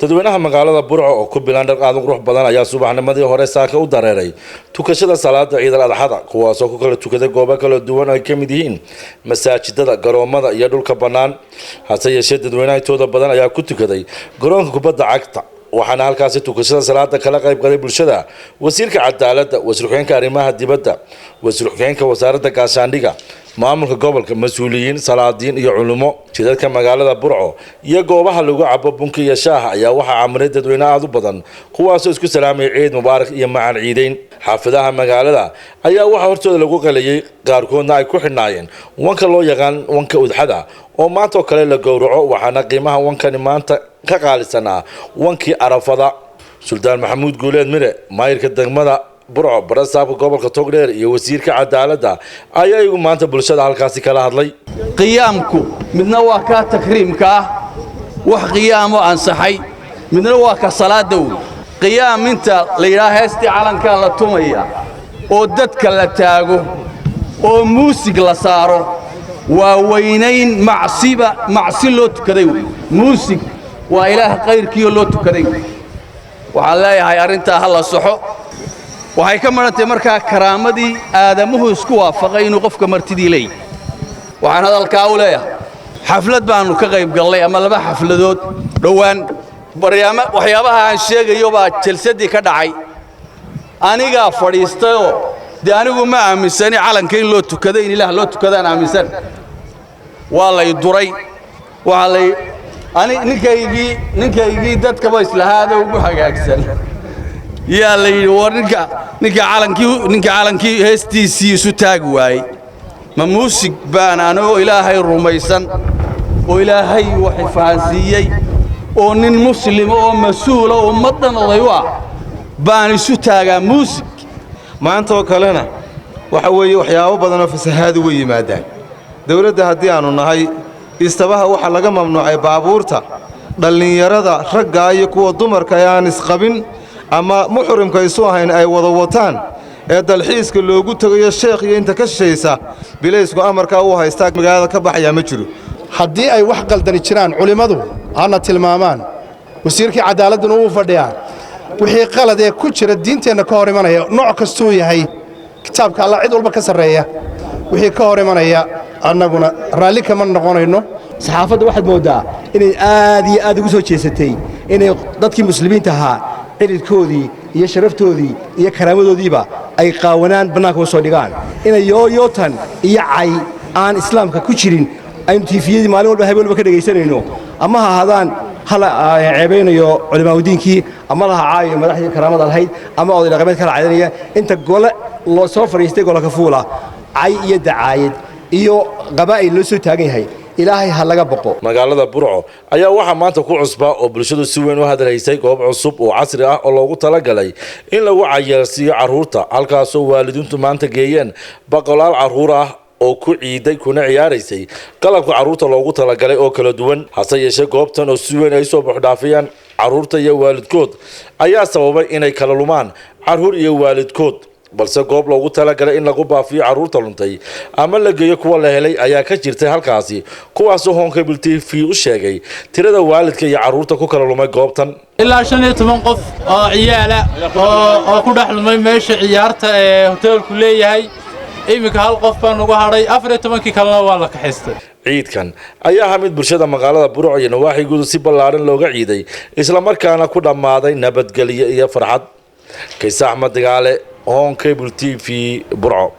Dadweynaha magaalada Burco oo ku bilan dhar aad u qurux badan ayaa subaxnimadii hore saaka u dareeray tukashada salaada Ciidal Adxada, kuwaasoo ku kala tukaday goobo kala duwan oo ay ka mid yihiin masaajidada, garoomada iyo dhulka bannaan. Hase yeeshee, dadweynaha intooda badan ayaa ku tukaday garoonka kubadda cagta, waxaana halkaasi tukashada salaada kala qayb galay bulshada wasiirka cadaaladda, wasiir ku-xigeenka arrimaha dibadda, wasiir ku-xigeenka wasaaradda gaashaandhiga, maamulka gobolka, mas-uuliyiin, salaadiin iyo culimo. Jidadka magaalada Burco iyo goobaha lagu cabo bunka iyo shaaha ayaa waxaa camiray dadweyne aada u badan, kuwaasoo isku salaamaya ciid mubaarak iyo macan ciideyn. Xaafadaha magaalada ayaa waxaa hortooda lagu qalayay, qaarkoodna ay ku xidhnaayeen wanka loo yaqaan wanka udxada oo maanta oo kale la gowraco, waxaana qiimaha wankani maanta ka qaalisanaa wankii Arafada. Suldaan Maxamuud Guuleed Mire, maayirka degmada Burco, barasaabka gobolka Togdheer iyo wasiirka cadaaladda ayaa iyagu maanta bulshada halkaasi kala hadlay. Qiyaamku midna waa kaa takriimka ah, wax qiyaamo ansaxay, midna waa ka salaadda wey. Qiyaam inta la yidhaha heestii calankaa la tumaya oo dadka la taago oo muusig la saaro waa weynayn macsiba, macsi loo tukaday wey. Muusig waa Ilaah kayrkiioo loo tukaday wey. Waxaan leeyahay arrintaa ha la saxo. Waxay ka madhantahay markaa karaamadii aadamuhu isku waafaqay inuu qofka martidii leeyahy. Waxaan hadalkaa u leeyahay, xaflad baannu ka qayb gallay ama laba xafladood dhowaan, baryaama waxyaabaha aan sheegayo baa jalsaddii ka dhacay. Anigaa fadhiistayoo dee anigu ma aaminsani calanka in loo tukado, in Ilaah loo tukadaan aaminsan. Waa lay duray, waxaa lay ani ninkaygii dadkaba islahaada ugu hagaagsan yaa la yidhi, war ninka calankii heestiisii isu taagi waayey, ma muusig baan anoo Ilaahay rumaysan oo Ilaahay wax fahansiiyey oo nin muslima oo mas-uula ummaddan oday u ah baan isu taagaa muusig? Maanta oo kalena waxa weeye waxyaabo badanoo fasahaadu way yimaadaan. Dawladda haddii aannu nahay, istabaha waxaa laga mamnuucay baabuurta dhallinyarada raggaa iyo kuwa dumarka ee aan isqabin ama muxrimka isu ahayn ay wada wataan ee dalxiiska loogu tegayo Sheekh iyo inta ka shishaysa. Bilaysku amarkaa uu haystaa, magaalada ka baxayaa ma jiro. Haddii ay wax qaldani jiraan, culimmadu hana tilmaamaan, wasiirkii cadaaladduna wuu fadhiyaa. Wixii qalad ee ku jira diinteenna ka hor imanaya, nooc kastuu yahay, kitaabka Allah cid walba ka sarreeya, wixii ka hor imanaya annaguna raalli kama noqonayno. Saxaafadda waxaad mooddaa inay aad iyo aad ugu soo jeesatay inay dadkii muslimiinta ahaa ciridkoodii iyo sharaftoodii iyo karaamadoodiiba ay qaawanaan bannaanka u soo dhigaan, inay yooyootan iyo cay aan islaamka ku jirin aynu tiifiyadii maalin walba habeen walba ka dhegaysanayno, ama ha ahaadaan hala ceebaynayo culimaadudiinkii, ama laha caayo madaxdii karaamada lahayd, ama oday dhaqameed kala caydanaya. Inta gole loo soo fadhiistay gola kafuula cay iyo dacaayad iyo qabaa'il loo soo taagan yahay, Ilaahay ha laga boqo. Magaalada Burco ayaa waxaa maanta ku cusbaa oo bulshadu si weyn u hadalhaysay goob cusub oo casri ah oo loogu talagalay in lagu cayaarsiiyo carruurta, halkaasoo waalidiintu maanta geeyeen boqolaal carruur ah oo ku ciiday kuna ciyaaraysay qalabka carruurta loogu talagalay oo kala duwan. Hase yeeshee, goobtan oo si weyn ay soo buuxdhaafiyaan carruurta iyo waalidkood ayaa sababay inay kala lumaan carruur iyo waalidkood, balse goob loogu talagalay in lagu baafiyo carruurta luntay ama la geeyo kuwa la helay ayaa ka jirtay halkaasi, kuwaasoo Horn Cable TV u sheegay tirada waalidka iyo carruurta ku kala lumay goobtan. Ilaa 15 qof oo ciyaala oo ku dhex lumay meesha ciyaarta ee hoteelku leeyahay. Iminka hal qof baa nugu hadhay, 14-kii kalena waa la kaxaystay. Ciidkan ayaa ahaa mid bulshada magaalada Burco iyo nawaaxigoodu si ballaaran looga ciiday, islamarkaana ku dhammaaday nabadgelyo iyo farxad. Kayse Axmed Dagaale, Horn Cable TV, Burco.